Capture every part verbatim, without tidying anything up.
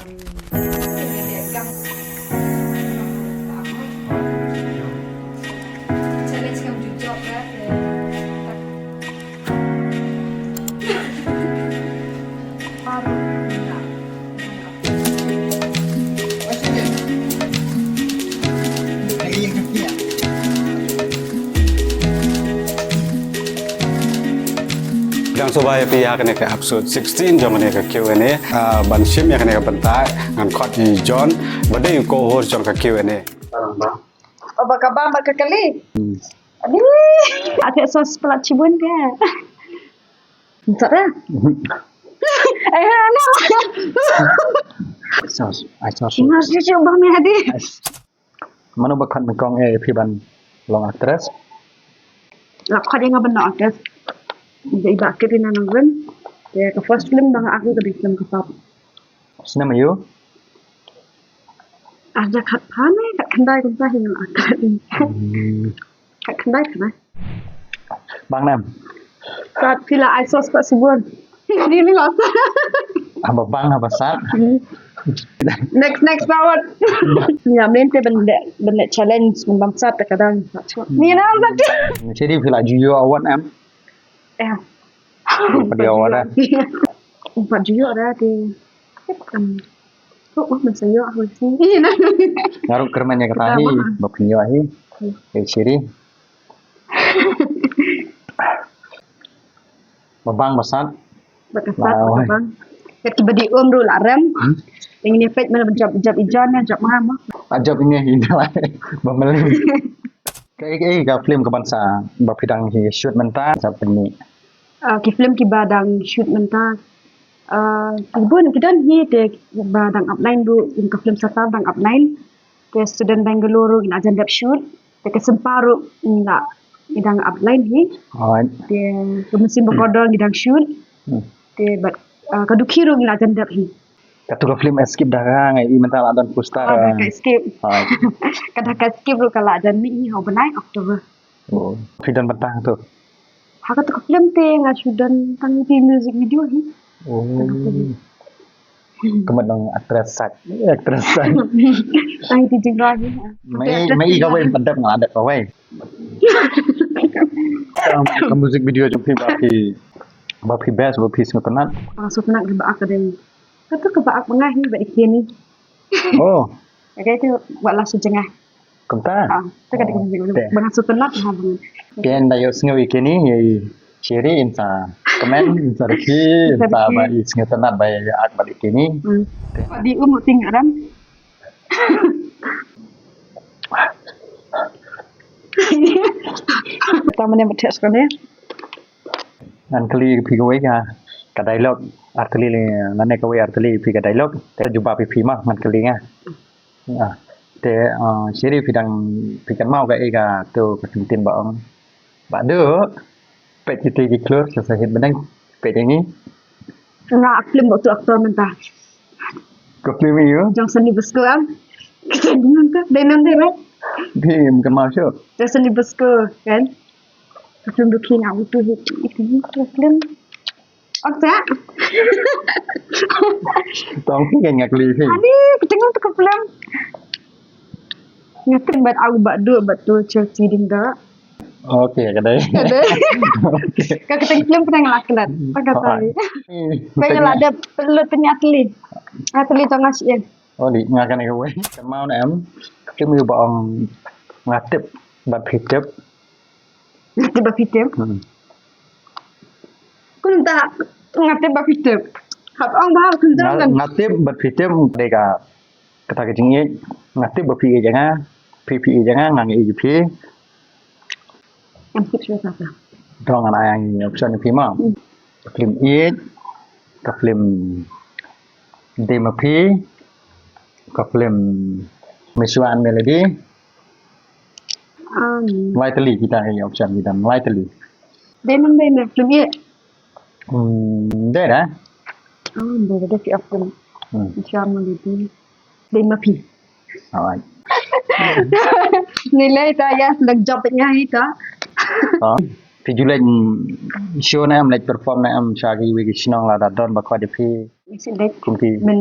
Khublei shibun ïa phi ha kane ka episode sixteen jong kane ka Q and A. Ah, ban shim ïa kane ka bynta ngan khot ïa i John ba dei u co-host jong ka Q and A. O ba ka bam ba ka kali. Hmm. Ani. Ate sos pelat shibun ka. Sat eh. Eh, no. Sos, ai sos. Mas cucu bam ya di. Mano ba khot nyngkong eh phi ban long actress? La khot ïa nga ban long actress. Dei ba Katrina Nongrum. Te ka first film ba nga act ka dei film ka pop. Snem aïu? Ar hajar khatphra ne khatkhyndai kumta hi nga act. Hmm. Khatkhyndai khyndai. Bang nam. Sat phi la ai sos pat shibun. Ni ni la sat. Haba bang haba sat. Hmm. Next, next forward. Nga mynta ban leh, ban leh challenge ban bam sat ka dang. Ni na sat. Siri phi la ju ïoh award em? Eh. Phi la ju ïoh award em? Phi la ju ïoh award em? Hmm. Oh, oh, mynta ïoh award hi. Nga ruh kyrmen ïa kata hi, ba phin ïoh hi. Hmm. Eh, Siri. Ba bang ba sat. Ba ka sat, ba ka bang. Kat ki ba dih um ruh la rem. Hmm? Ïa ngin ïa peit mano ba jop, jop i John ne jop nga mo. Ah, jop ine hi dah. Ba mlien. Ka, ka, ka film ka ban sa ba phi dang hi shoot mynta sa pynmih. Ah, ki film ki ba dang shoot mynta. Ah, ki bun ki don hi te ba dang upline ruh, ka film Satar dang upline. Te Student Bangalore ruh ngi la jan dep shoot. Te ka Sympa ruh ngi la, ngi dang upline hi. Alright. Te ka Mynsiem Bakordor ngi dang shoot. Hmm. Te bad, ah, ka Dukhi ruh ngi la jan dep hi. Katu ka film Escape da ka ngai i mynta la don poster. Ah, da ka Escape. Alright. Ka da ka Escape ruh ka la jan mih hi ha u bnai October. Oh, phi don bynta tu. Ha katu ka film te nga shu don tang ki music video hi. Oh. Ka mut nang actress sat. Eh, actress sat. Tang ki jingrwai hi. Mai, mai kawei pat dep nga dep kawei. Ka, ka music video jong phi ba phi, ba phi best, ba phi sngewtynnat. Ba sngewtynnat ba ak dei. Katu ka ba ak ba nga hi ba i Kenny. Oh. Ka dei tu ba la shu jngai. Kumta? Ah, tu ka dei ka music video. Ba nga sngewtynnat ha ba nga. Ken da ïoh sngew i Kenny, ïa i Siri in sa comment, in sa review, in sa ba i sngewtynnat ba ïa ak ba i Kenny. Hmm. Ba di um ting ram. Ta mane ba test kane. Ngan kylli phi kawei ka, ka dialogue, ar tylli lei, ngan ne kawei ar tylli phi ka dialogue. Te jubab phi ma, ngan kylli nga. Ah, te, ah, Siri phi dang phi kynmaw kaei katu ka ktien ba ong. Ba duk. Peit kiti ki khlur sa sahit bneng. Peit ïa ngi. Nga film ba tu actor mynta. Ka film ïa u? Jong Sani Basko am. Kita mynta dei nan dei right? Dei mynta mau shu. Jong Sani Basko kan. Ka film Dukhi nga utu hit. Itu ka film. Okta. Tong phi kan ngak li phi. Ani, kita ngan tu ka film. Nga kren bad au bad du bad tu Chelsea ding da. Okay, ka dei. Ka dei. Ka keteng film pernah ngelak kelat. Pakai tadi. Pengen ada perlu tanya atli. Atli tong ngas ya. Oh, di nga kan ka wei. Kan mau na em. Film ïa ba ong nga tip bad phi tip. Nga tip bad phi tip. Hmm. Kumta nga tip bad phi tip. Hap ong ba kumta kan. Nga tip bad phi tip dei ka kata ka jingïeit, nga tip ba phi ïeit ïa nga, phi phi ïeit ïa nga, nga ïeit ïa phi. Em tip shuwa sa. Dong ngan ai option ïa phi ma. Hmm. Ka film Ïeit, ka film Dei ma phi, ka film Mishwa and Melody. Um. Lai tylli kita ïa option kita lai tylli. Dei nang dei na film Ïeit. Hmm, dei da. Ah, dei da, dei film. Hmm. Insya Allah, dei. Dei ma phi. Alright. Ni lei ta ya, sdang job nya hi ta. Ah, phi ju leit, mm, show ne em, leit perform ne em sha kiwei ki shnong lada don ba khot ïa phi? Isi leit. Kum ki. Men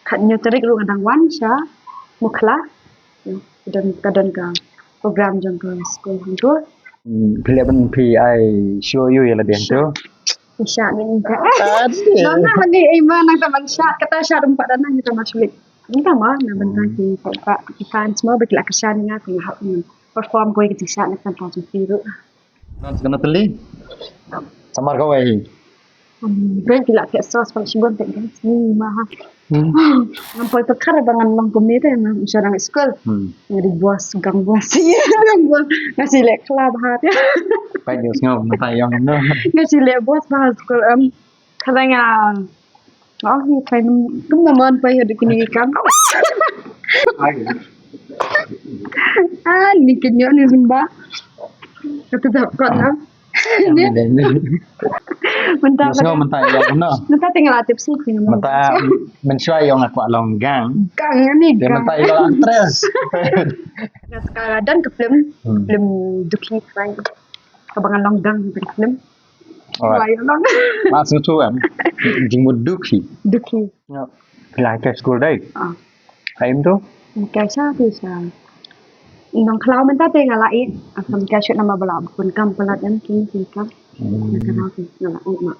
Khathynñiew tarik ruh nga dang wan sha Mukhla. Ka don, ka don ka program jong ka skul hangto. Hmm, phi leh ban phi ai shuh ïa la biang tu. Sha ni ka. Nona mani ai ma nang ta man sha kata sha dum pat nang ta ma shulik. Nang ta ma na ban ta ki pa ki fans mo ba ki la kyrshan nga ki hap perform ko ki sha na kan ta jong phi ruh. Nang sa kena teli. Samar kawei. Brand ki la pek sos pang shibun pek guys. Ni ma ha. Ngam poi pekar ba ngan long kumne te ngan sha dang school. Ngari bos gang bos. Gang bos. Nga si lek club ha te. Pai news ngam na tai yong no. Nga si lek bos ba school em. Kala nga. Oh, ni pai kum na mon pai hadu kini kam. Ah, ni kenyo ni zumba. Kata dap kon ah. Mynta mynta ïa no. Mynta tinggal atip sih tinggal. Mynta mynshuwa ïong aku long gang. Gang ni gang. Mynta ïong actress. Sekarang dan ke film, film Duki Frank. Kabangan long gang ke film. Alright. Mak sngewthuh em. Jingmut Duki. Duki. Phi la kai school dei. Ai em tu. Kai sha phi sha. Nong khlaw mynta te nga la ïeit. Asam kai shu nama bala bukun kam palat em king king kam. Nga khlaw te nga la ïeit ma.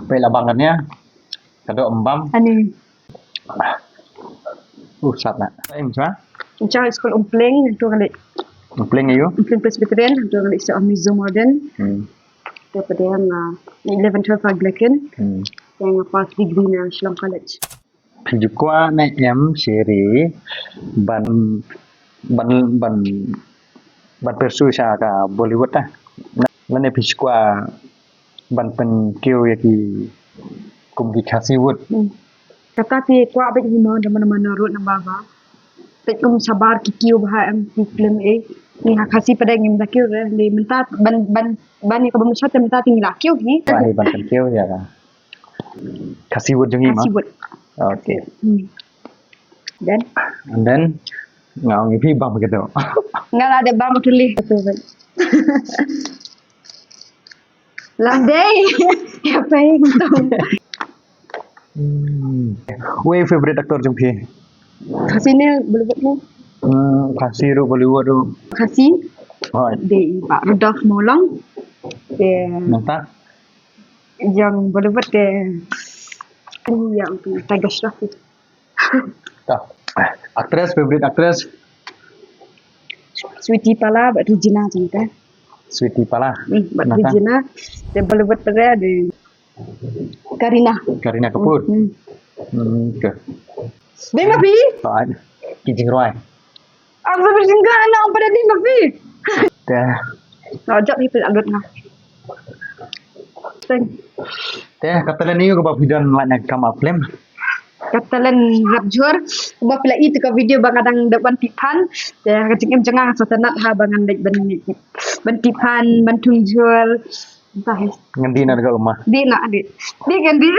Phi la bang kan ïa. Ka dok embam. Ani. Uh sat na. Ai em sha. Ncha school Umpleng tu kali. Umpleng ayu. Umpleng Presbyterian tu kali sa Mizo Modern. Hmm. Te pdeng eleven twelve ha Blekin. Te nga pass degree na Shillong College. Phi ju kwah ne em Sherry ban ban ban ban pursue sha ka Bollywood ta. Lane phi ju kwah ban pynkiew ïa ki kum ki Khasi Wood. Kata phi kwah bad hi mo da mana mana rut na baba. Peit kum sabar ki kiew bha em ki film eh. Ni ha Khasi pdeng ngim da kiew re ni mynta ban ban ban ni ka bym shot mynta ti ngi la kiew hi. Kwah hi ban pynkiew ïa ka Khasi Wood jong ngi ma. Khasi Wood. Okay. Then and then nga ong ïa phi bam ka dok. Nga la de bam tu li. Lang dei. Ya pei. Hmm. Wei favorite actor jong phi? Khasi ne Bollywood ne? Hmm, Khasi ruh Bollywood ruh. Khasi. Hoi. Dei i Bah Rudolf Mawlong. Te nangta jong Bollywood te ïa u Tiger Shroff. Ta. Actress, favorite actress? Sweety Pala bad Regina jong ka. Sweety Pala. Hmm, bad Regina. Te Bollywood te de Kareena. Kareena Kapoor. Hmm. Hmm, okay. Dei ma phi? Ki jingrwai. Ang sa jingga na ang pada dei ma phi. Te. Jop ni phi lut nga. Thank. Te ka talent ïa ka ba phi don la na kam film. Ka talent rap jhur ba phi la i tu ka video ba nga dang da ban tip phan. Te ka jingim jong nga sa tanat ha ba ngan da ban ban tip phan ban thung jhur. Ngan dih na dekat rumah. Dih na dih. Dih kan dih.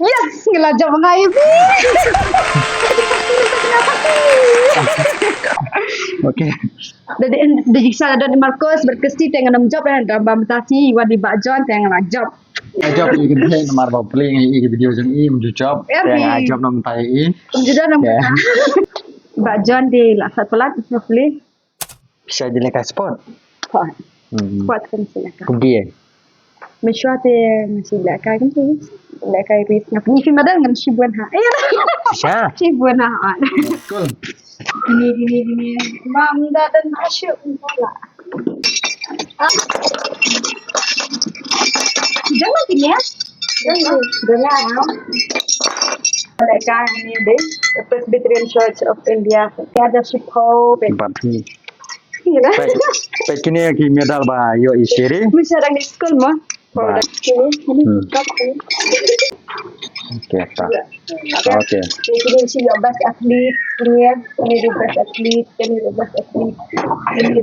Yes, ngi la jop ngai bi. Okay. Da di da di sa da Marcos berkesti te ngan jop dan ba mata si wan di Bah John te ngan jop. Jop i kan te namar ba pling i video jong i mju jop. Te jop nam tai i. Mju da nam. Bah John di la sat pelat hopefully. Sha jileh kai sport. Sport. Hmm. Sport kan sila kai. Kum ki eh. Mynshuwa te ngan sila kai kan tu. Sila kai ris nga pynïi phi madang ngan shibun ha. Sha. Shibun ha. Cool. Gini gini gini. Mam da dan masuk pula. Ah. Jangan gini ya. Jangan. Jangan. Mereka ini deh, Presbyterian Church of India. Ada Shipho. Empat ni. Pek kini ki medal ba ïoh i Sherry. Mesti ada ni school mah. Okay, tak. Okay. Kini si ïoh best athlete, kini kini best athlete, kini best athlete, kini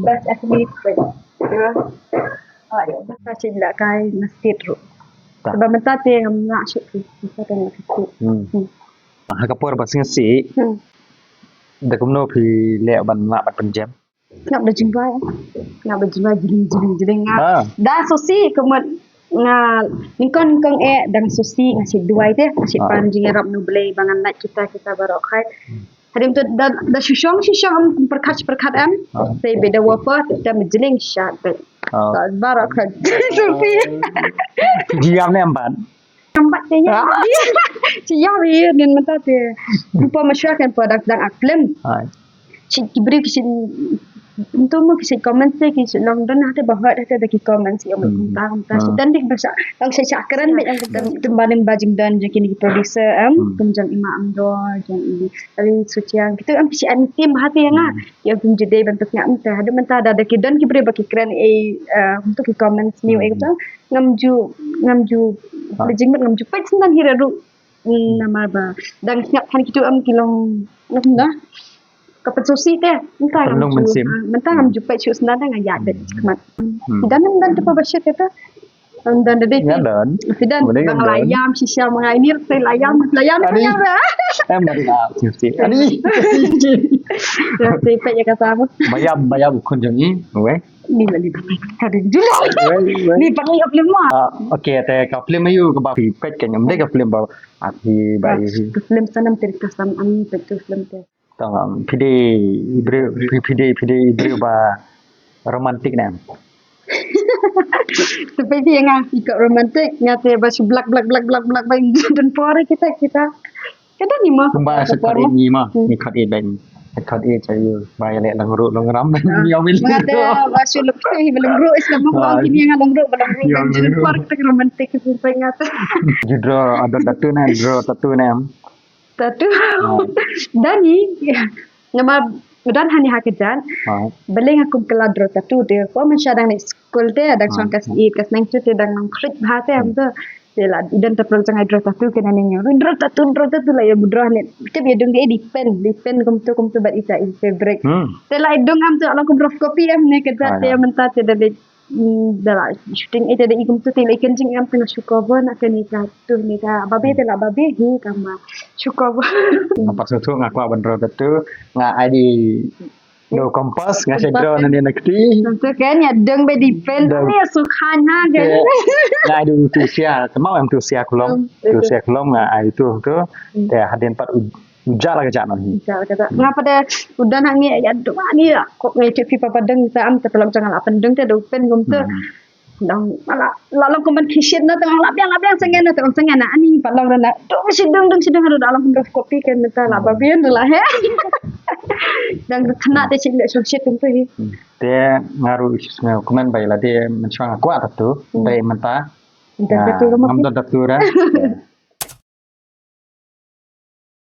best athlete. Ka shu la kai na state ruh. Ba mynta te ngam lah shu. Mynta te ngam lah shu. Ha ka por ba sngewsih. Da kumno phi leh ban lah ban pynjem? Ngap da jingbai. Ngap da jingbai jling jling jling ngap. Da sosi kumut. Nga nyngkong nyngkong eh dang sngewsih, nga sngewduwai te, nga sngewpan jingïarap na U Blei ba ngan lait kita, kita baroh khat. Hadien to da, da shu shong shu shong, em, pyrkhat pyrkhat em. Te bad da wa pa te da mejling shat bad. Baroh khat sngewsih. Jingïarap ne em pat? Em pat te ïa. Jingïarap ïa nin mynta te. Rupa masha kan pa dang dang ak film. Shi ki briew ki shu, ntu mo ki shu comment te, ki shu long don hate ba hot hate da ki comment ïa mo kumta kumta. Shu don dik ba sha, long sha sha kren bad ïa kumta, tymba ning ba jingdon jong kine ki producer, em, kum jong i Ma Amdor, jong i Ari Suchiang. Kitu em ki shu an tim hate ïa nga. Ïa kum jide ban tep nga mynta. Hade mynta da, da ki don ki briew ba ki kren, eh, eh, kumtu ki comments ni, eh, kumta. Ngam ju, ngam ju, da jingmut ngam ju peit sendang hi ruh. Namar ba dang sngap than kitu em ki long, ngam da. Ka pynsngewsih te, mynta ngam ju, ah, mynta ngam ju peit shuh sendang, dang ïa peit khmat. Ki don, don tu pa ba shet te. Don, don da dei. Ki don. Ki don, ba nga la ïam shisha ma nga, ini ruh la ïam, la ïam. Em, mari la sngewsih. Ani. Ïa, te peit ïa kata mo. Ba ïam, ba ïam u khun jong i, wei. Ni la li ba peit. Ka dei jul. Wei, wei. Ni pa ngi film mo. Ah, okay, te ka film aïu kaba phi peit, ka nyam dei ka film ba, ah, phi ba. Ka film Sanam Teri Kasam, ani peit ka film te. Tang, phi dei i briew, phi, phi dei, phi dei i briew ba romantic ne em? Te phi dei nga, phi ka romantic, nga te ba shu blak blak blak blak blak ba don por kita, kita. Ka don ni mo. Kumba sa por ni mo. Ni khot i bang. Khot i cha ïa ba ïa leh long ruh long ram. Ïa wil. Nga te ba shu lep te hi ba long ruh, is ka mo ba kini nga long ruh, ba long ruh. Don por kita romantic, kita nga te. Ju draw, ada tattoo ne, draw tattoo ne em? Tattoo. Dang i, namar don hani ha ka jat. Balei nga kum kylla draw tattoo te. Ko man sha dang naik school te, dang shong class eight, class nine te, dang nang klik bha te, am te. Te la, i don tattoo jong nga draw tattoo, kane ne nga draw tattoo, draw tattoo la ïa draw ne. Te ïa dung dei pen, dei pen kumtu, kumtu bad ita i fabric. Te la ïa dung am te la kum rough copy em ne ka jat te mynta te da dei. Hmm, da la shooting, eh, te da i kumtu te la i kynjing em te nga shu cover na kane ka tu ne ka babe te la babe hi kama shu cover. Nga pat sngewthuh nga kwah ban draw tattoo, nga ai di do kompas, nga shu draw na ne na kti. Tentu kan ïa dung ba dei pen ne shu khan ha kan. Nga ai di tu sia, kemau em tu sia kulom, tu sia kulom nga ai tu tu. Te hadien pat u Ujar ka jat noh hi. Ujar ka jat. Nga pat de udah nang ngi ïa dua ni ko ngi tip pi papa deng ta am te pelong jangan la pendeng te do pen gum te. Dang la la long kumban kishin na te la biang la biang sengen na te long sengen na ani pat long na. Dong shi dong dong shi dong da long kumban kopi kan mynta la ba bien la he. Dang kena te shi le shong shit kum te hi. Te nga ruh shi sngew kumban bai la de mynshwa nga kwah tattoo bai mynta. Ngam don tattoo ra.